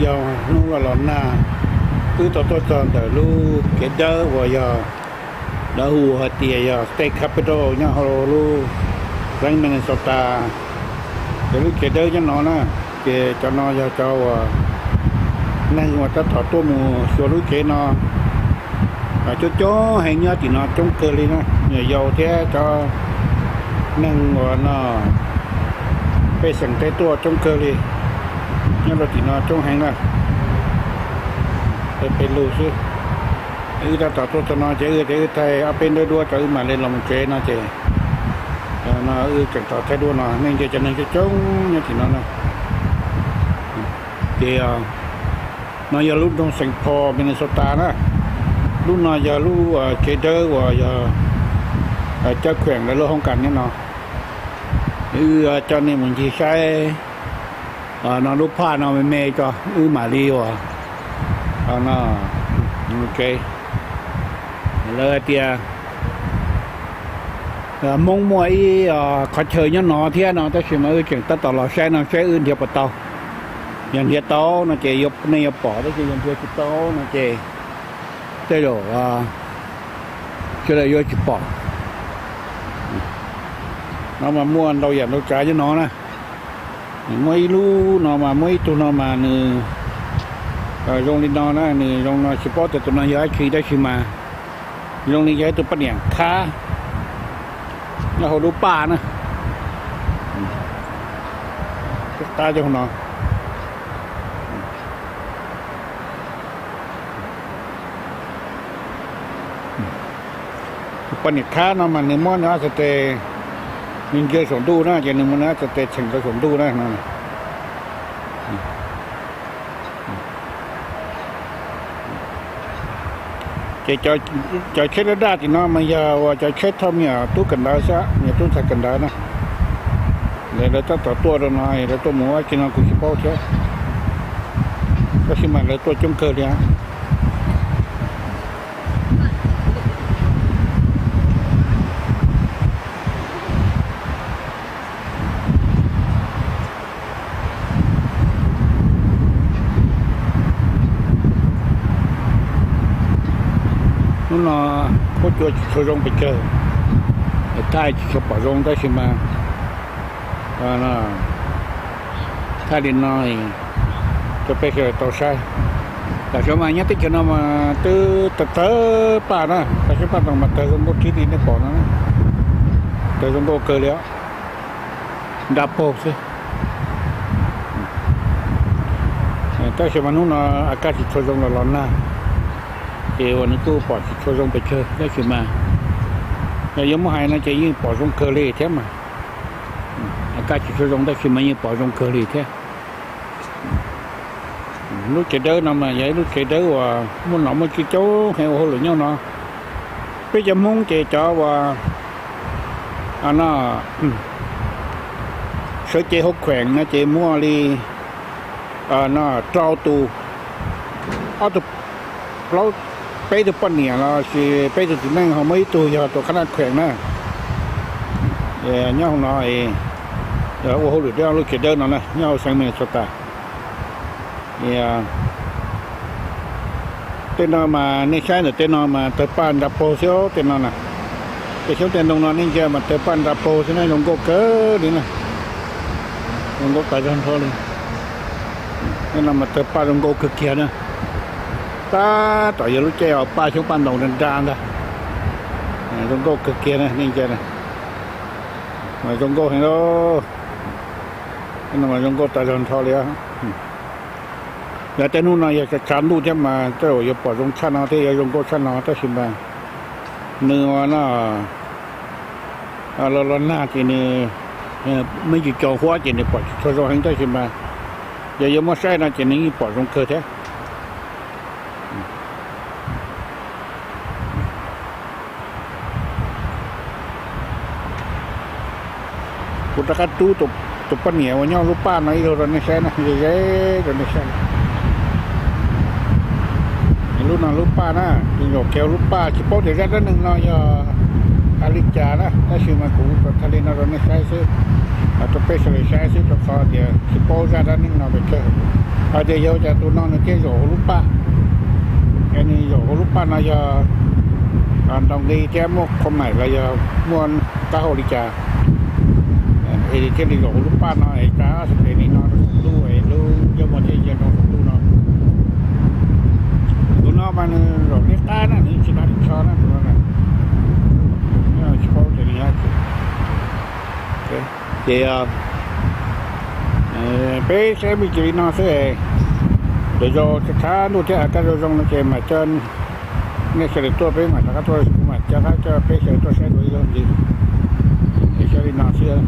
Yog hnub los los nag, wb tau tuaj txog ntawm lub kev dawb uas yog lawv hu hais tias yog state capitol nyob hauv lub xeev Minnesota. Ces lub kev dawb nyob no na, ces cov no yog cov uas neeg uas tab tom tuaj mus xyuas lub tsev no coob coob heev nyob tim no coob kawg li na, nyuam yaus thiab cov neeg uas no pej xeem tej tuaj coob kawg li, nyob rau tim no coob heev na. Peb lug xwb, wb tab tom tuaj txog no ces wb tias wb thaij ob peb nruab duab rau wb mam li los mus tsev no ces no wb tseem tos thaij duab no, nej ntsia cov neeg coob coob nyob tim no na. Ces no yog lub nroog Saint Paul, Minnesota na. Lub no yog lub tsev dawb uas yog cab kheem lawv lub hoob kas nyob no. Wb coj nej mus ncig saib no lub phaj no me me tso wb mam li ua no tsev. Lawv hais tias Hmoob muaj ib qhov chaw nyob no thiab no tab sis mas wb tseem tab tom los saib no saib wb nrhiav puas tau. Yog nrhiav tau no ces nej yuav pom, tab sis yog nrhiav tsis tau no ces tej zaum sawv daws yuav tsis pom. No mas muaj ntau yam ntau tsav nyob no na. Muaj ib lub no mas muaj ib tug no mas nws zoo li no na, nws zoo no tsis paub tias tus no yog dab tsi tab sis mas zoo li yog ib tug poj niam khab nyob hauv lub paj na. Qab cov no. Tus poj niam khab no mas nws muab nws ob txhais tes, nws ntsia saum ntuj na ces nws muab nws ob txhais tes txheem rau saum ntuj na no. Ces cov tsheb daj daj tim no mas yog uas cov tsheb thauj me nyuam tub kawm ntawv xwb, me nyuam tub ntxhais kawm ntawv na. Lawv tab tom tuaj rau no, lawv tuaj mus ua dab tsi no kuv tsis paub thiab, tab sis mas lawv tuaj coob kawg li. Hnub no huab cua tsis tshua zoo pes tsawg, thaij tsis tshua pom zoo tab sis mas thaij li no rau peb sawv daws tau saib. Tam sim no mas nyob teb chaws no mas twb tawg tawg paj na, tag sib paj ntoo mas tawg zoo nkauj tib li nej pom no, tawg zoo nkauj kawg li os. Nra paug xwb. Tab sis mas hnub no a kaj tsis tshua zoo los los nag, ces uas nws kuj pom tsis tshua zoo pes tsawg tab sis mas yog yuav muab hais no ces yeej pom zoo kawg li thiab mas. A kaj tsis tshua zoo tab sis mas yeej pom zoo kawg li thiab. Lub tsev dawb no mas yog ib lub tsev dawb uas muaj nom muaj tswv coob heev ua hauj lwm nyob no. Peb cov Hmoob ces cov uas no sawv cev hauv kheem no ces muaj li no rau tus, ob tug, plaub, peb tug poj niam los sis peb tug txiv neej ho muaj ib tug yog tus qhab naj kheem na. Nyob hauv no ua hauj lwm rau lub tsev dawb no na nyob hauv xeev Minnesota. Tej no mas nej saib ntawm tej no mas tawg paj nra paug xwb tej no na. Tej xyoob tej ntoo no nej ntsia mas tawg paj nra paug xwb na, zoo nkauj kawg li na. Zoo nkauj tas zog nrho li. Tej no mas tawg paj zoo nkauj kawg kiag na. Tab tom yog lub caij paj xyoob paj ntoo nra nra ntag. Zoo nkauj kawg kiag na nej ntsia na. Mas zoo nkauj heev lauj. Tej no mas zoo nkauj tas zog nrho li. Yog tej hnub no yog tshav ntuj thiab mas tej zaum yuav pom zoo tshaj no thiab yuav zoo nkauj tshaj no tab sis mas nws no los los nag ces nws me ntsis tsaus huab ces nws pom tsis tshua zoo heev tab sis mas yog yuav muab saib no ces nws yeej pom zoo kawg thiab. Kuv rov qab rub tus poj niam uas nyob lub paj no ib zaug rau nej saib na, ze ze rau nej saib. Lub no lub paj na, tus zaum kev lub paj tsis paub tias zaj dab neeg no yog hais li cas na tab sis mas kuv tsuas thaij li no rau nej saib xwb, rau peb sawv daws saib xwb rau qhov tias tsis paub zaj dab neeg no pes tsawg. Hais tias yog cas tus no nws thiaj zaum hauv lub paj, es nws zaum hauv lub paj no yog ntaus nqi thiab muaj qhua maim los yog muaj taub hau li cas, es thiaj li zaum hauv lub paj no es tsa ob sab tes li no rau saum ntuj es lub ncuab muag thiaj ya rau saum ntuj no. Tus no mas nws zaum liab qab na, nws tsis dag li tsho na, tus no tsis paub tias nws yog. Ces peb saib me ntsis li no xwb, lwm zaus tshav ntuj thiab kaj zoo zoo no ces mam coj nej sawv daws tuaj, peb mam rov qab tuaj, kuv mam rov qab coj peb sawv daws tuaj saib dua ib zaug ntxiv. Es saib li no xwb.